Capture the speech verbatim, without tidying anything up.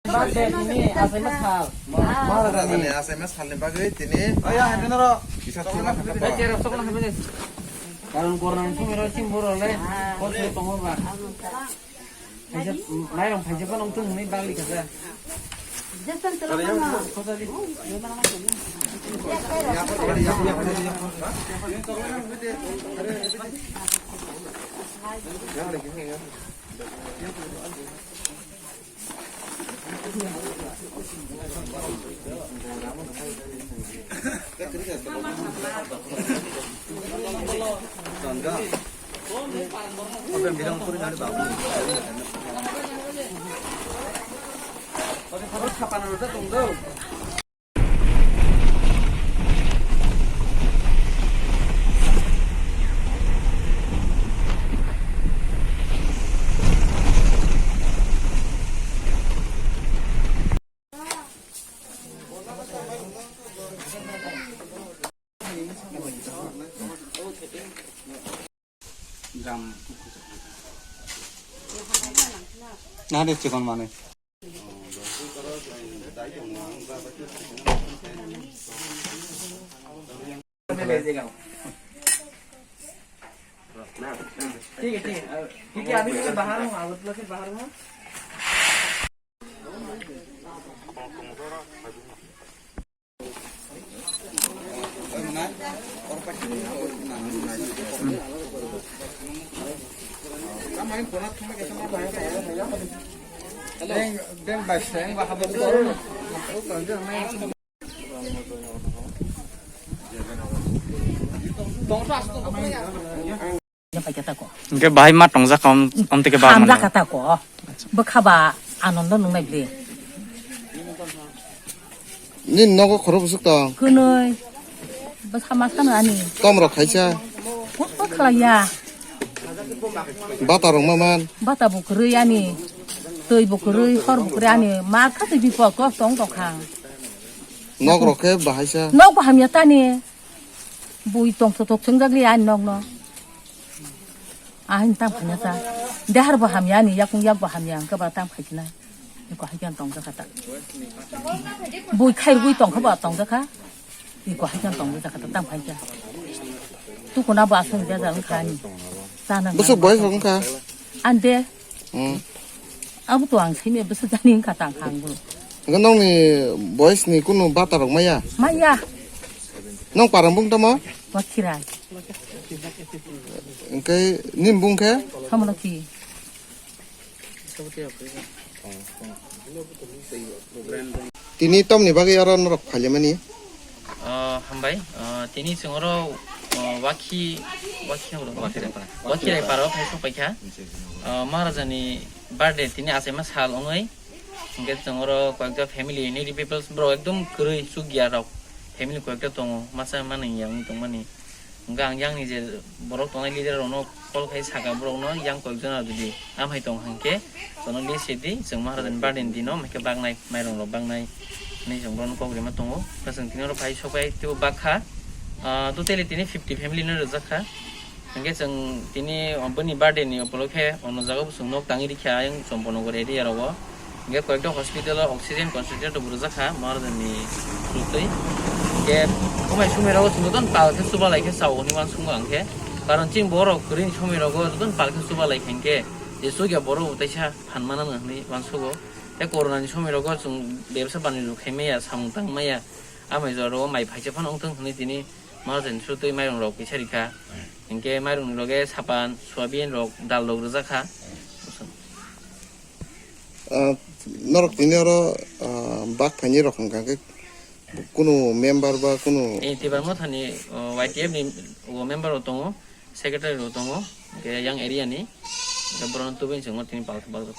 Birthday tini achaima sal. Maharajani achaima salni bagwi tini kisa thuma kha. Karon kornani somoi ro chini borok le kosoi tongo ba. Phaisa, mairong phaisa phano wngthung hwnwi bagwi kha. Na de chikon mane. ठीक है, ठीक है। क्योंकि अभी मैं बाहर हूँ, आवाज लगे बाहर हूँ। Hingke bahai ma tongjak kha, om, om tike ba hamjak mano. Kha ta ko. Bwkha ba anondo nung nai bwle. Nini nogo khoro bwswk tong? Kwnwi. Bwsa ma sano ani. Tom rok khaisa. Hut hut khlai ya. Bata rok ma man. Bata bo kwrwi ani. Twi bo kwrwi, hor bo kwrwi ani. Ma kha twi bipot kok tong tong kha. Nok rok khe bahaisa. Nok bo hamya tani. Bui tong sotok swngjak li ani nok no. Ahini tam khaina sa. Dehar bo hamya ni yakung yak bo hamya hwnkhe ba tam khaikna. Iko haikyang tong jakha ta. Bui khairugwi tong kha ba tong jakha. Iko haikyang tong jakha ta tam khaikya. Tukuna bo asung jaja wngkha ani. Sana. Bwswk boyes rok wngkha? Ande. Hmm. Abo to ang saimaya bwswk jani wngkha ta ang kha ang bo. Hwnkhe nokni boyes ni kunu bata rok maya? Maya. Nong parang bung tamo? Wakhirai. Hwnkhe nini bung khe? Hamaloki. Tini tomni bagwi oro norok phailaimani? Ah, hambai. Ah, tini chwng oro, ah, wakhi, wakhi, wakhi Raipara. Wakhi Raipara o phai sok paikha. Ah, Maharajani birthday tini achaima sal wngwi. Hwnkhe chwng oro koyekta family, needy peoples, borok ekdom kwrwi chukya rok. Family koyekta tongo, masa manwi yang tongmani. Hwnkhe ang yang ni je borok tongnai leader rokno call khai saka borokno yang koyekjona jodi amhai tong hwnkhe, jono list sidi, chwng Maharajani birthday ni dino, hwnkhe baknai, mairung rok baknai, hinwi chwng borokno kok rima tongo. Hwnkhe chwng tini oro phai sokphai teibo bakha, ah, totally tini fifty family no rwjakha. Hwnkhe chwng tini boni birthday ni upolokhe ono jaga bo chwng nok tangwi rikha ayang Chomponogor area rogo. Hwnkhe koyekta hospital o oxygen concentrator bo rwjakha Maharajani through twi. Hwnkhe umai sumai rogo chwng jotono pal khe chubalai khe chao hinwi uansukgo ang khe. Karon chini borok kwrwini somoi rogo jotono pal khe chubalai kha hinkhe je chukya borok bo teisa phan mananw hinwi uansugo. Tei corona ni somoi rogo chwng bebsa banijw khai maya, samung tang maya, amai jora rogo mai phaisa phano wngthung hinwi tini Maharajani through twi mairung rok kisa rikha. Hinkhe mairung ni loge sapan, soyabin rok, dal rok rwjak kha. Ah, norok tini oro, ah, bak phaini rok hwnkha khe kunu member ba kunu. Eh, Tipra Mothani, oh, Y T F ni, oh, member rok tongo, secretary rok tongo, hinkhe yang area ni, hinkhe borokno tubui chwngno tini palkhe palkhe.